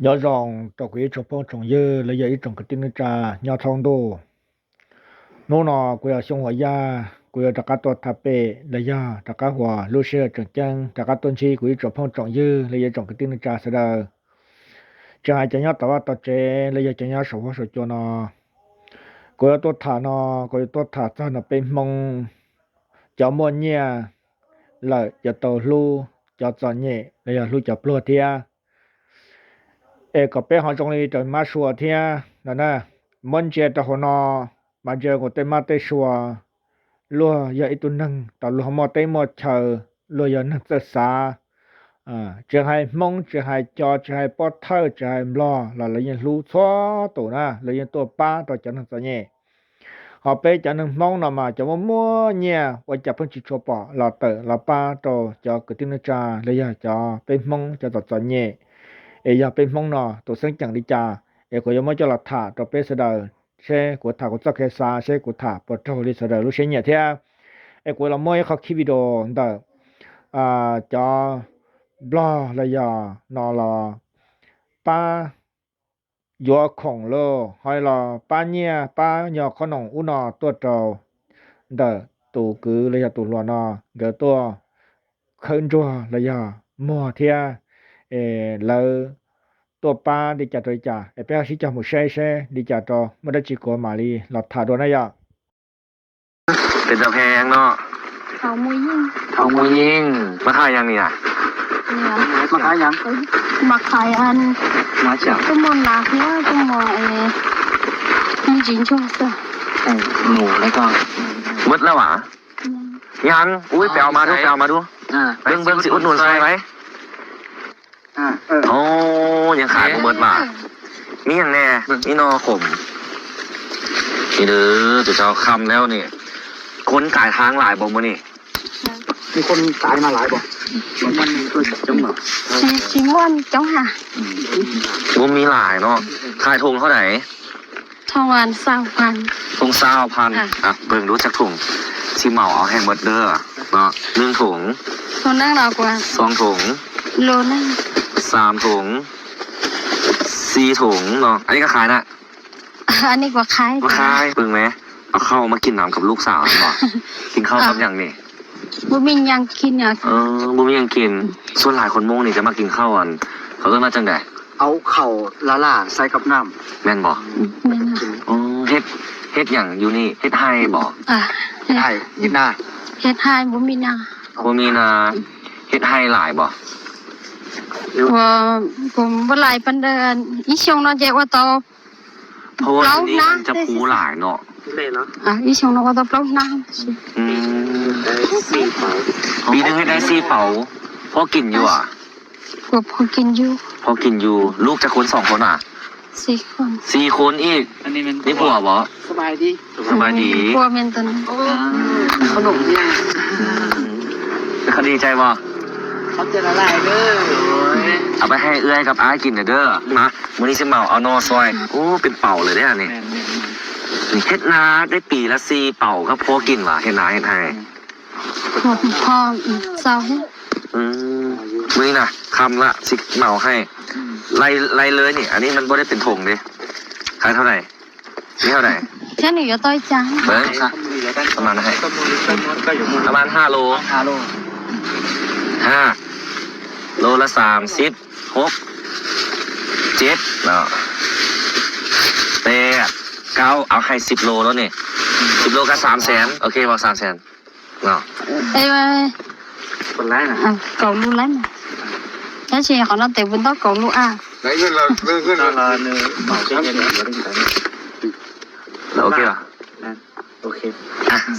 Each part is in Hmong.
Nyob zoo rau kuv ib tsoom phooj tsoom ywg los yog ib tsoom kwv tij neej tsa nyob thoob ntuj. Hnub no kuv yog Xyooj Huas Yaj, kuv yuav rov qab tuaj tham pem los yog rov qab huas lub sij hawm tseem ceeb rov qab tuaj ntsib kuv ib tsoom phooj tsoom ywg los yog ib tsoom kwv tij neej tsa sawv daws, tsis hais cov nyob tom vaj tom tsev los yog cov nyob saum huab saum cua no. Kuv yuav tuaj tham no, kuv yuav tuaj tham txog no peb Hmoob cov muaj nyiaj lawm yuav tau hlub cov txom nyem los yog hlub cov pluag thiab. Es kom peb ho zoo li raws mab sua thiab no na. Muab ntsia rau hauv no, mas ntsia kuv tej mab tej sua, luag yog ib tug neeg tau luag muaj teb muaj chaw, luag yog neeg txawj xav. Tsis hais Hmoob, tsis hais cov, tsis hais pov thawj, tsis hais Nplog los lawv yeej hlub txhua tus na, lawv yeej tuaj pab rau cov neeg txom nyem. Ho peb cov neeg Hmoob no mas cov muaj muaj nyiaj ua cas pheej tsis tshua pom los tawm los pab rau cov kwv tij neej tsa los yog cov peb Hmoob cov txom txom nyem. Es yog peb Hmoob no tus xeeb ceem li cas, es kuv yuav muab coj los tham rau peb sawv daws, seb kuv tham kuv txoj kev xav, seb kuv tham puas raug li sawv daws lub siab nyiam thiab. Es kuv los muab ib qho khib video ntawm cov Nplog los yog no los pab yuav khoom los ho los pab nyiaj pab nyog khob noom ub no tuaj rau ntawm tus kwv los yog tus hluas no, nkawd tuaj khawb ntsuag los yog muag thiab, lawv tuaj pab li cas rau li cas, es peb ho sib cog mus saib seb li cas rau, muaj dab tsi kuv mam li los tham dua na yom. Peb tus kheej no. Thaum mus yeej. Mas qhov yam ni a? Mas qhov yam? Mas qhov yam, tuaj muag nas thiab tuaj muag me ntsis ntsuag xwb. Muaj lawm as? Yeej. Ub, peb mas dub, peb mas dub. Beej beej tsis ub nus sai lawm. Yeej qhai mus muaj mas. Mis yeej ne, mis no khoom. Ni, tus tau kham lawm ni. Koom tais thaaj lais npaum mus ni. Koom tais mas lais npaum. Tsis muaj coob ha. Muaj mis lais no. Qhai thooj hauv dais? Thooj xya phav. Beej dub tsav thooj. Tsis maum au heev maj dawb. Neeg thooj. Xoo thooj. Xaam thooj. Xib thooj no. Aw, ni kuv qhai na. Qhai, beej me. Au khau mas kis nam kab lub xav, kis khau kab yaam ni? Muaj mis yeej kis. Suav lais koom Moob ni tsis maum kis khau, khaws mas caag dais? Au khau laj laj xaiv kab nam. Meej npaum. Hej yaam yug ni, hej haib npaum? Hej haib, muaj mis na. Hej haib lais npaum? Kuv muaj lais pab ntawd, ib xyoo no ces ua tau plaub hnab. Ib xyoo no ua tau plaub hnab. Pib neeg hej dais xib pauv, puab kis yug as? Puab kis yug. Puab kis yug, lub tsav khoom xoom khoom as? Xib khoom ib. Neb puab as? Sab mas dis. Koj di cai as? Au peb hej wb kab ab kis dawb. Mas muaj nij xib maum au no xoi, ub, peb paum lawm dab ni. Hej nas dai pis lab xib paum kab puab kis as, hej nas hej haib? Muaj nij na, kham lawm xib maum hej. Lais lawm ni, an nij mas puab dai pes thoom li. Qhai thau dais? Li thau dais? Pab mas hej, pab mas haj lus. Haj lus lab xaam xib, hub, ceb, peb, kaub, au hej xib lus lawm ni. Xib lus kab xaam xees, ok, pab xaam xees. Kaum lus lawm. Tab sis qhov no tes puas ntaub kaum lus a?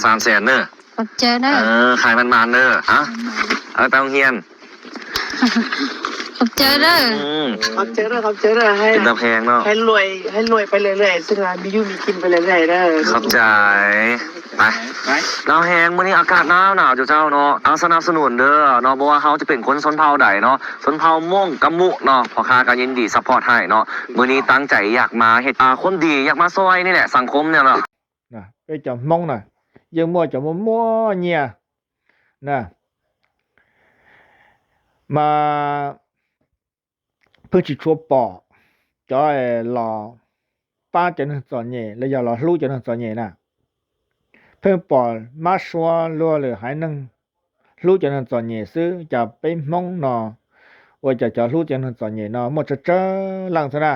Xaam xees na. Qhov tsev na. Qhai mas mas na. Peb hoo hias. Qhov tsev na. Tes tau heev no. Qhov tsev. Nau heev, muaj nij a kas nav nav cuv cau no, a sab nav sas nuv dawb no, puab has tes pem koob son phau dais no, son phau Moob kab Muj no, pov khas kab yej dim xab phom hais no, muaj nij taab cai yam mas hej khuam dim yam mas xoi nij lawm saam koob nij no. Peb cov Hmoob na, yeej muaj cov muaj muaj nyiaj na, mas pheej tsis tshua pom, cov los pab cov neeg txom nyem los yog los hlub cov neeg txom nyem na. Pheej pom mab sua luag lwm haiv neeg hlub cov neeg txom nyem xwb, cas peb Hmoob no ua cas cov hlub cov neeg txom nyem no muaj tsawg tsawg leej xwb na.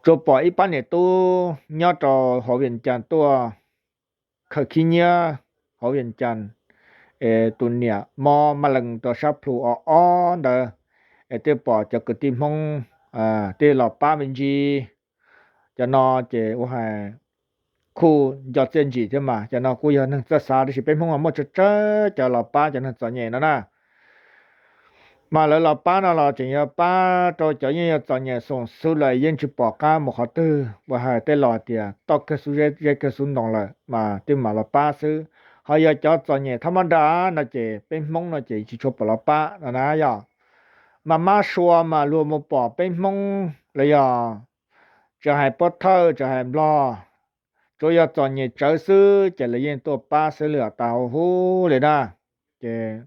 Tsuas pom ib pab niam tub nyob rau hauv Vias Cas tuaj khaws khib nyiab hauv Vias Cas, es tus niam mob maj lees rau sab plhu o o ntawd, es twb pom cov kwv tij Hmoob twb los pab me ntsis. Cov no ces ua hais khuj nco txiaj ntsim thiab mas, cov no kuj yog neeg txawj xav, tab sis peb Hmoob mas muaj tsawg tsawg cov los pab cov neeg txom nyem no na. Mas lawv los pab no los tseem yog pab rau cov yeej yog txom nyem xoom xwb lawm, yeej tsis pom qab mus qhov twg. Ua hais tej los tias toj kawg xub zeb, zeb kawg xub ntoo lawm mas twb mam los pab xwb. Ho yog cov txom nyem thab mab nra no ces peb Hmoob no ces tsis tshua pom los pab no na yog. Mas mab sua mas luag mus pom peb Hmoob los yog tsis hais pov thawj tsis hais Nplog, tsuas yog txom nyem tsawv xwb ces lawv yeej tuaj pab xwb li os, tas hauv huv li na. Ces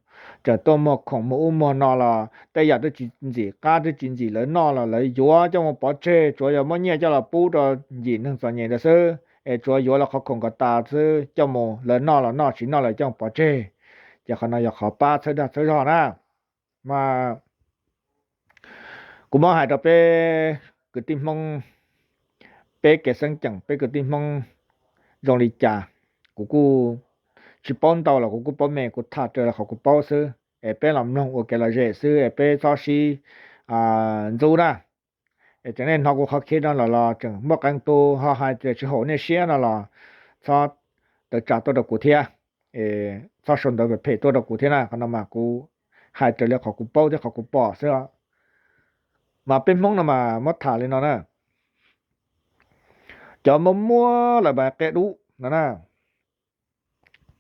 txawm tuaj muag khoom muag ub muag no los tej yam twb tsis ntxim qab twb tsis ntxim lawv noj los lawv yuav coj mus pov tseg, tsuas yog muab nyiaj coj los pub rau ncim neeg txom nyem ntawd xwb, es tsuas yuav lawv qhov khoom kom tas xwb coj mus, lawv noj los noj, tsis noj lawv coj mus pov tseg. Ces qhov no yog qhov pab txhawb dag txhawb zog na. Mas kuv muab hais rau peb kwv tij Hmoob, peb kev xeeb ceem peb kwv tij Hmoob zoo li cas, kuv kuj tsis paub ntau los kuv kuj paub me, kuv tham raws li qhov kuv paub xwb, es peb los mloog ua kev lom zem xwb es peb txhob sib ntxub na. Es tseem nej hnov kuv qhov khib no los los tseem muaj qee tus ho hais tias tsis haum nej siab no los txhob tawm tsam tuaj rau kuv thiab, txhob sau ntawv phem phem tuaj rau kuv thiab na. Qhov no mas kuv hais raws li qhov kuv paub thiab qhov kuv pom xwb. Mas peb Hmoob no mas muab tham li no na, cov muaj muaj lawm mas qia dub no na.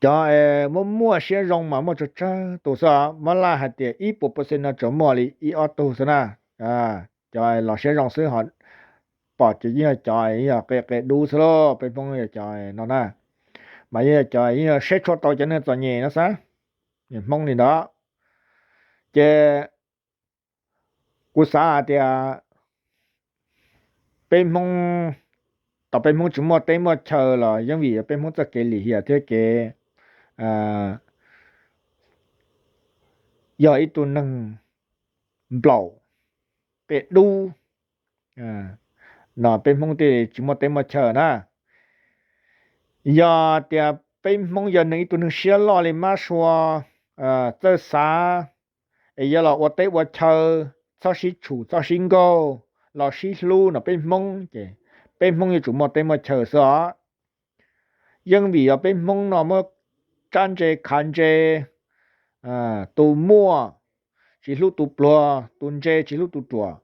Cov muaj muaj siab zoo mas muaj tsawg tsawg tus xwb, muab laj hais tias ib puas percent no tsuas muaj li ib ob tug xwb na. Cov los siab zoo xwb ho pom ces yeej yog cov yog qia qia dub xwb lauj, peb Hmoob yog cov no na. Mas yeej yog cov yeej yog saib tsis tau cov neeg txom nyem no xwb, Hmoob li ntawd. Ces kuv xav hais tias peb Hmoob, tau peb Hmoob tsis muaj teb muaj chaw los yeej vim peb Hmoob txoj kev lim hiam thiab kev yog ib tug neeg nplaum, qia dub no peb Hmoob thiaj tsis muaj teb muaj chaw na. Yog tias peb Hmoob yog neeg ib tug neeg siab loj li mab sua, txawj xav, es yuav los ua teb ua chaw, txhob sib tshum txhob sib nkaug, los sib hlub no peb Hmoob ces peb Hmoob yuav tsum muaj teb muaj chaw xwb os. Yeej vim yog peb Hmoob no muab tsab ntse khav ntse, tus muaj tsis hlub tus pluag, tus ntse tsis hlub tus ruam.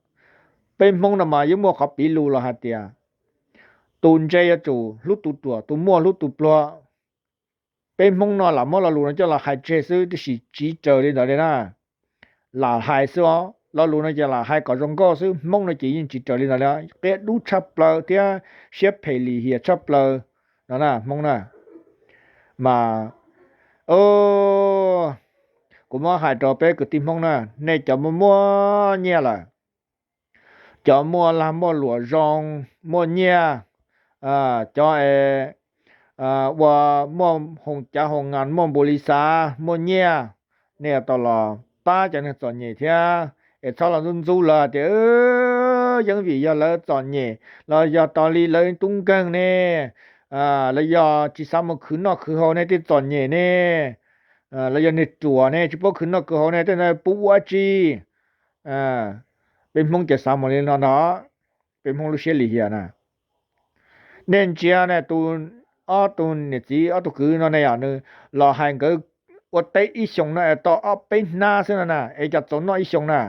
Peb Hmoob no mas yeej muaj qhov piv lus los hais tias tus ntse yuav tsum hlub tus ruam, tus muaj hlub tus pluag. Peb Hmoob no lam muab lo lus no coj los hais tseg xwb, tiam sis tsis raws li ntawd li na. Lam hais xwb os, lo lus no ces lam hais kom zoo nkauj xwb, Hmoob no ces yeej tsis raws li ntawd li, qia dub tshaj plaws thiab siab phem lim hiam tshaj plaws no na Hmoob na. Mas kuv muab hais rau peb kwv tij Hmoob na, nej cov muaj muaj nyiaj lawm, cov muaj lag muaj luam zoo, muaj nyiaj, cov es ua muaj hoo cav hoo ngas muaj npu li xav muaj nyiaj, nej yuav tau los pab cov neeg txom nyem thiab, es txhob los ntxub ntxub lawv tias yeej vim yog lawv txom nyem los yog tas li lawv tub nkeeg ne, los yog tsis xav mus khwv noj khwv haus ne thiaj txom nyem ne, los yog niag ruam ne tsis paub khwv noj khwv haus ne tej no pub ua dab tsi. Peb Hmoob ces xav mus li no ntag, peb Hmoob lub siab lim hiam na. Nej ntsia ne, tus ob tug niam txiv ob tug kwv no ne yom, nws los hais nkawd ua teb ib xyoos no es tau ob peb hnab xwb no na, es cas txaus noj ib xyoos na.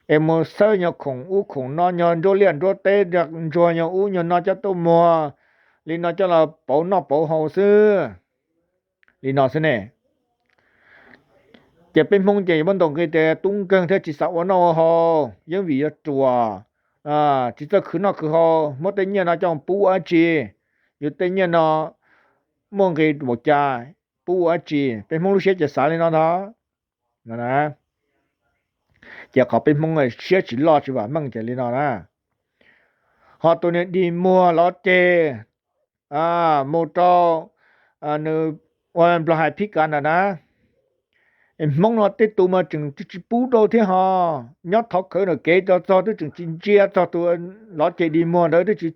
Es mus xawb nyuag khoom ub khoom no, nyuag nruab liaj nruab teb, ntsuag nyuag ub nyuag no coj tuaj muag li no coj los pauv noj pauv haus xwb. Li no xwb ne. Ces peb Hmoob ces yuav muab ntaus nqi tias tub nkeeg thiab tsis xav ua noj ua haus, yeej vim yog ruam, tsis txawj khwv noj khwv haus, muab tej nyiaj no coj pub ua dab tsi, yus tej nyiaj no muaj nqi npaum cas, pub ua dab tsi. Peb Hmoob lub siab ces xav li no ntag. No na, Ces qhov peb Hmoob siab tsis loj tsis vam meej ces li no na. Ho tus niag dig muag lov ceg mus rau nws ua nplog hais phib kav ntawm na. Hmoob no tej tus mas tseem tsis pub rau thiab ho, nyob thov khawv ntawm kev rau txog twb tseem tsis ntsia txog tus lov ceg dig muag ntawd, twb tsis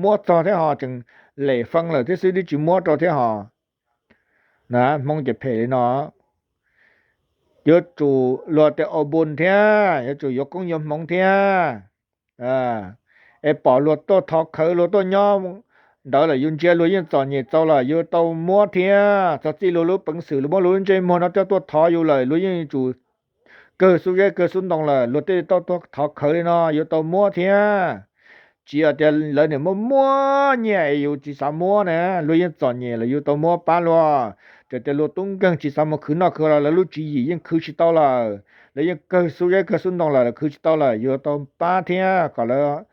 muab txog thiab ho, tseem lem fee lawm thiab xwb twb tsis muab rau thiab ho. Na, Hmoob ces phem li no. Yuav tsum luag tej au npun thiab, yuav tsum yuav koob yuav hmoov thiab. Es pom luag tuaj thov khawv luag tuaj nyob ntawd lawm yus ntsia luag yeej txom nyem txaus lawm yus tau muab thiab. Txog txij luag lub peev xwm luag muab luag lub ntsej muag no coj tuaj thov yus lawm luag yeej yuav tsum kawg xub zeb kawg xub ntoo lawm luag tej tau tuaj thov khawv li no yuav tau muab thiab. Tsis yog tias lawv niam muaj muaj nyiaj es yus tsis xav muab na, luag yeej txom nyem lawm yus tau muab pab luag. Txawm tias luag tub nkeeg tsis xav mus khwv noj khwv los lawv lub tswv yim yeej khwv tsis tau lawm, lawv yeej kawg xub zeb kawg xub ntoo lawm khwv tsis tau lawm yuav tau pab thiab kom lawv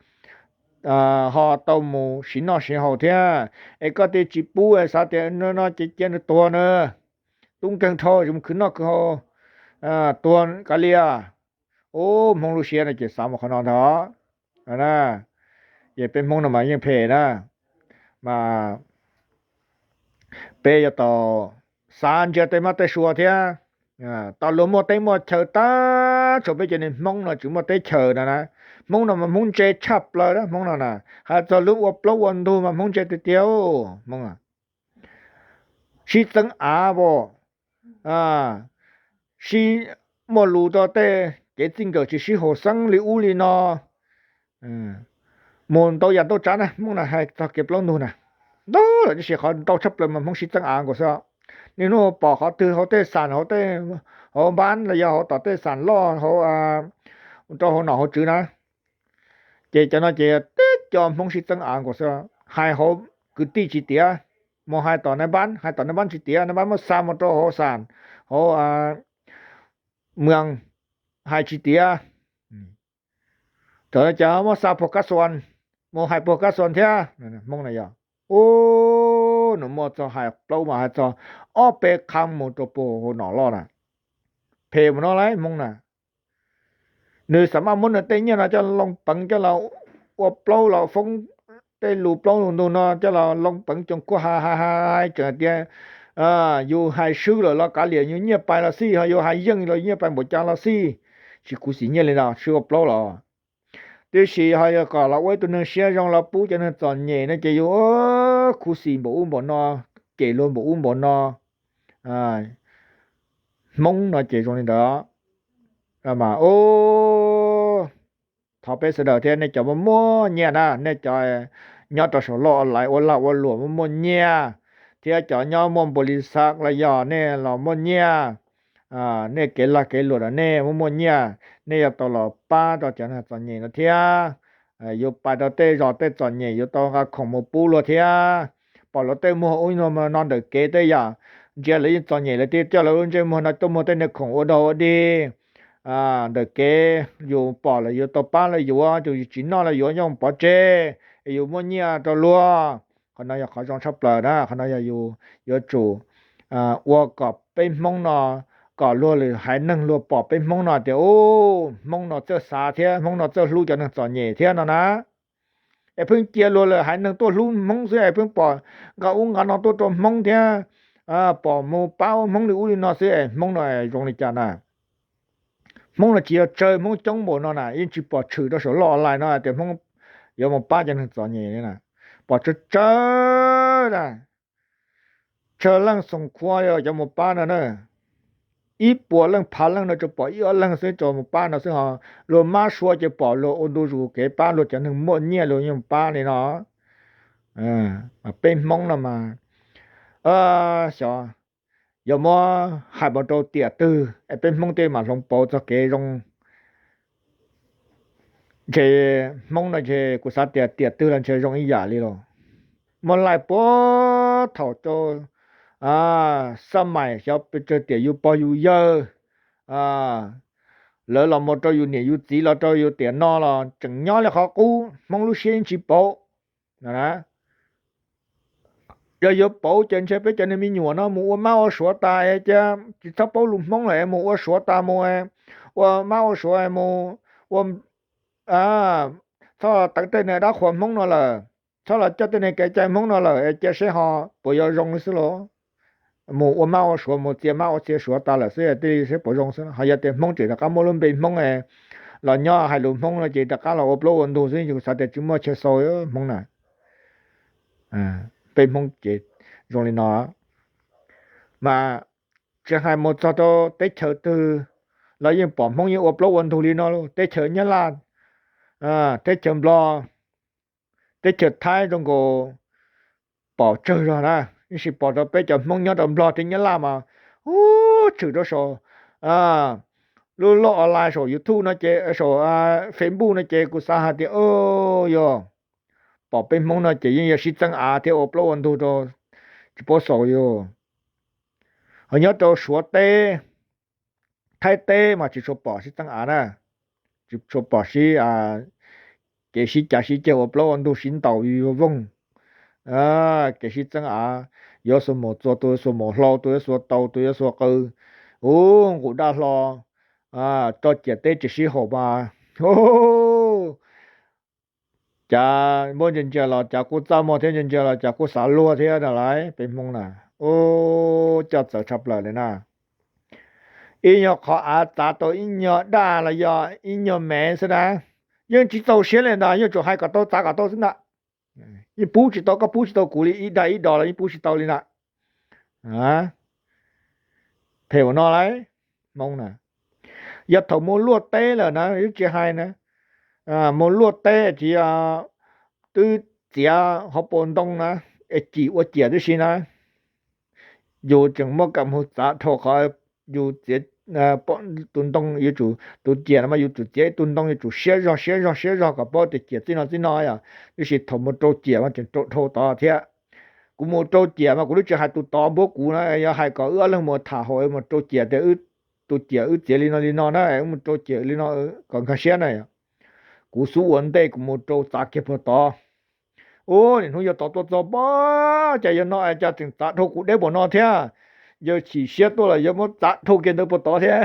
ho tau mus siv noj siv haus thiab. Es koj tej tsis pub xav tias no no ces cia nws tuag na, tub nkeeg dhau tsis mus khwv noj khwv haus tuag kav liam. Ub, Hmoob lub siab no ces xav mus qhov no ntag. Es peb Hmoob no mas yeej phem na, mas peb yuav tau xav ntsia tej mab tej sua thiab. Tau luag muaj teb muaj chaw tab tsis peb cov niag Hmoob no tsis muaj teb chaws no na. Hmoob no mas Hmoob ntse tshaj plaws na, Hmoob no na. Hais txog lub ua plaub ua ntug mas Hmoob ntse tiag tiag. Hmoob sib txeeb av as, sib muaj lus rau tej kev txij nkawm tsis sib haum xeeb li ub li no, mus ntau yam ntau tsav na. Hmoob na hais txog kev plaub ntug na, ntau lawm tab sis qhov ntau tshaj plaws mas Hmoob sib txeeb av nkaus xwb. Niaj hnub pom qhov twg hauv tej xam hauv, hauv npab los yog hauv tom tej xam loj hauv rau hauv nom hauv tswv na, ces cov no ces tib co Hmoob sib txeeb av nkaus xwb. Hais hauv kwv tij tsis tiav, mus hais tom nais npab, hais tom nais npab tsis tiav, nais npab muab xa mus rau hauv xam, hauv mws hais tsis tiav. Txawm cas muab xa puag kab xuas, mus hais puag kab xuas thiab. Hmoob na yog, ub, nws muaj txog hais plaub mas hais txog ob peb qhab mus rau puag hauv nom loj na. Phem mus no lauj Hmoob na. Nws xam maj muab nws tej nyiaj no coj loo peev coj los ua plaub los foob tej lus plaub lus ntug no coj los loo peev coos kuaj hais hais hais tseem tias yus hais swb lawm los kav liam yus nyiaj pais los xij, ho yus hais yeej los nyiaj pais npaum cas los xij, tsis khuv xim nyiaj li no swb ua plaub los. Tiam sis ho yog kom los ua ib tug neeg siab zoo los pub cov neeg txom nyem no ces yus khuv xim npaum ub npaum no, cem luag npaum ub npaum no. Hmoob no ces zoo li ntawd mas ub, thov peb sawv daws thiab nej cov muaj muaj nyiaj na, nej cov nyob rau saum loj lais ua lag ua luam muaj muaj nyiaj, thiab cov nyob muaj npau li xav los yog nej los muaj nyiaj, nej kev lag kev luam los nej muaj muaj nyiaj, nej yuav tau los pab rau cov neeg txom nyem no thiab. Yuav pais rau tej zos tej txom nyem yuav tau nqa khoom mus pub luag thiab. Pom luag tej muag ub no ntawm kev tej yam, ntsia lawv yeej txom nyem lawv thiaj coj lawv lub ntsej muag no tuaj muag tej niag khoom ua dog ua dig ntawm kev, yus pom lawm yuav tau pab lawv yuav, yus tsis noj los yuav coj pov tseg, yus muaj nyiaj rau luag. Qhov no yog qhov zoo tshaj plaws na, qhov no yog yus yuav tsum ua kom peb Hmoob no, kom luag lwm haiv neeg luag pom peb Hmoob no tias ub, Hmoob no txawj xav thiab Hmoob no txawj hlub cov neeg txom nyem thiab no na. Es pheej cia luag lwm haiv neeg tuaj hlub Hmoob xwb es pheej pom nqa ub nqa no tuaj rau Hmoob thiab pom mus pab ua Hmoob li ub li no xwb es Hmoob no zoo li cas na? Hmoob no tsis yog tsawg, Hmoob coob npaum no na yeej tsis pom tshwm rau saum loj online no tias Hmoob yuav mus pab cov neeg txom nyem li na. Pom tsawg tsawg na, tsawg leej xoom khua cov mus pab no na. Ib puas leej phav leej no tsuas pom ib ob leeg xwb tsuas mus pab no xwb ho. Luag mab sua ces pom luag ua ntu zus kev pab luag cov neeg muaj nyiaj luag yeej pab li no. Peb Hmoob no mas xyov yuav muab hais mus rau tiam twg es peb Hmoob tej mam hloov pauv txog kev zoo. Ntshe Hmoob no ntshe kuv xav tias tiam twg los ntshe zoo ib yam li los. Muaj laij puag thaum rau xab mais xyov pes tsawg tiam yus pog yus yawg, lawv los mus rau yus niam yus txiv los rau yus tiam no los tseem nyob li qhov qub, Hmoob lub siab yeej tsis pauv. Yog yuav pauv ces ntshe peb cov niag me nyuam no mus ua mab ua suav tas es cia tsis txhob paub lus Hmoob lawm es mus ua suav tas mus ua mab ua suav mus ua, txhob los teev tej niag dab qhuas Hmoob no lawm, txhob los coj tej niag kev cai Hmoob no lawm es cia seb ho puas yuav zoo li xwb los. Mus ua mab ua suav, mus txia mab ua txia suav tas lawm xwb, tij li seb puas zoo xwb. Ho yog tias Hmoob tseem rov qab muaj lub npe Hmoob los nyob hais lus Hmoob no ces rov qab los ua plaub ua ntug xwb, kuv xav tias tsis muaj chaw xaus Hmoob na. Peb Hmoob ces zoo li no. Mas tsis hais mus txog rau teb chaws twg los yeej pom Hmoob yeej ua plaub ua ntug li no lauj. Teb chaws Nyab Laj, teb chaws Nplog, teb chaws Thaib zoo nkaus pom tsawg zog na, tab sis pom rau peb cov Hmoob nyob rau Nplog thiab Nyab Laj mas, ub, tshwm rau saum lub loj online, saum YouTube no ces, saum Facebook no ces kuv xav hais tias, yog pom peb Hmoob no ces yeej yog sib txeeb av thiab ua plaub ua ntug rau, tsis paub xaus yog. Ho nyob rau Suav teb, Thaib teb mas tsis tshua pom sib txeeb av na, tsis tshua pom sib, kev sib cav sib ceg ua plaub ua ntug sib ntaus yuav voog, kev sib txeeb av, yuav xuas mus txua, tus yuav xuas mus hlau, tus yuav xuas tau, tus yuav xuas qw, ub, nqus dab hlo, roj ciam teb tsis sib haum mas, cav muab ntsia ntsia los cav kuj txaj muag thiab, ntsia ntsia los cav kuj xav luag thiab na lauj. Peb Hmoob na, ub, coj txawv tshaj plaws li na. Ib nyuag qhov av txav tau ib nyuag daj los yog ib nyuag mev xwb na, yeej tsis txaus siab li ntag, yeej tsum hais kom tau txav kom tau xwb ntag. Yeej pub tsis tau koj, pub tsis tau kuv li, ib dag ib do los yeej pub tsis tau li ntag. Phem ua no lauj, Hmoob na. Yog thaum mus luaj teb lawm na, tsis hais na, mus luaj teb tsis, twb txiav hauv paus ntoo na, es cim ua ciam tib si na, yus tseem muaj kam mus txav dhau qhov yus txiav tus ntoo, yuav tsum, tus ciam no mas yuav tsum txiav ib tug ntoo yuav tsum siab zog siab zog siab zog kom paub tias ciam txij no txij no yom, tiam sis thaum mus rau ciam mas tseem rau dhau tod thiab. Kuv mus rau ciam mas kuv twb tsis hais tus tod npuab kuv na, yog hais kom wb ob leeg mus tham hauv mus rau ciam tias tus ciam wb txiav li no li no na, wb mus rau ciam li no kom nkag siab na. Kuv xub ua ntej kuv mus rau txav kiag puag tod. Ub, niaj hnub yuav tod tuaj txog pab, cas yog no es cas tseem txav dhau kuv deb npaum no thiab. Yog chim siab tuaj los yuav muab txav dhau kiag ntawd puag tod thiab.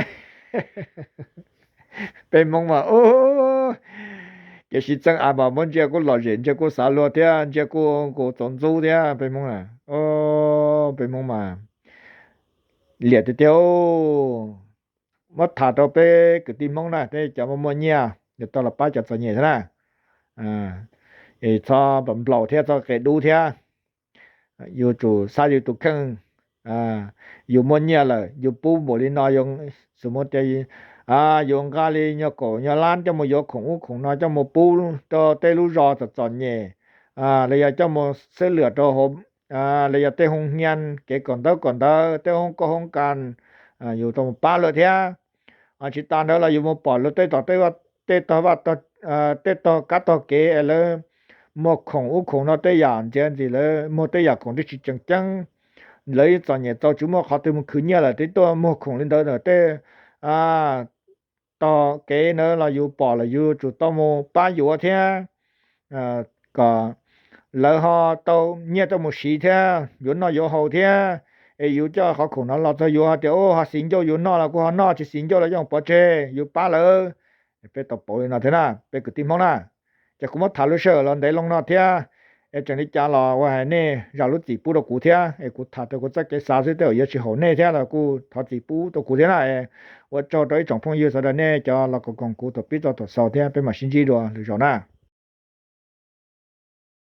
Peb Hmoob mas, kev sib txeeb av mas muab ntsia kuj lom zem, ntsia kuj xav luag thiab, ntsia kuj nkaus txaus ntxub thiab peb Hmoob na. Peb Hmoob mas liam tiag tiag. Muab tham rau peb kwv tij Hmoob na, tej cov muaj muaj nyiaj yuav tau los pab cov txom nyem thiab na. Es txhob nplaum thiab txhob qia dub thiab. Yuav tsum xav yus tus kheej. Yus muaj nyiaj lawm yus pub npaum li no, yus xav muab tias yus nqa li nyuag kaum nyuag lab coj mus yuav khoom ub khoom no coj mus pub rau tej lub zos txom txom nyem, los yog coj mus xeb lwam rau hauv, los yog tej hoo hnyiab kev kom ntawv kom ntawv, tej hoob koj hoob kas, yus tau mus pab lawm thiab. Tsis tas ntawd los yus mus pom lawv tej tom tej tog vaj, tej tog kab tog kev es lawv muag khoom ub khoom no tej yam ntxiav ntxim, lawv muag tej yam khoom twb tsis tseem ceeb, lawv txom nyem txaus tsis muaj qhov twg mus khwv nyiaj lawm twb tuaj muag khoom li ntawd ntawm tej tog kev ntawd los yus pom lawm yus tsum tau mus pab yuav thiab, kom lawv ho tau nyiaj tau mus siv thiab yuav noj yuav haus thiab. Es yus coj qhov khoom no los txog yus hais tias, ub, ho xis ncauj yus noj los kuj ho noj, tsis xis ncauj los yeej pov tseg, yus pab lawv. Peb tau pauv li no thiab na peb kwv tij Hmoob na. Ces kuv muab tham lub sij hawm los ntev loo no thiab, es tseem li cas los ua hais nej zam lub txim pub rau kuv thiab, es kuv tham tau kuv txoj kev xav xwb, tej zaum yuav tsis haum nej thiab los kuj thov txim pub rau kuv thiab na. Ua tsaug rau ib tsoom phooj ywg sawv daws nej cov los koom koom kuv thaum pib txog thaum xaus thiab, peb mam sib ntsib dua lwm zaus na.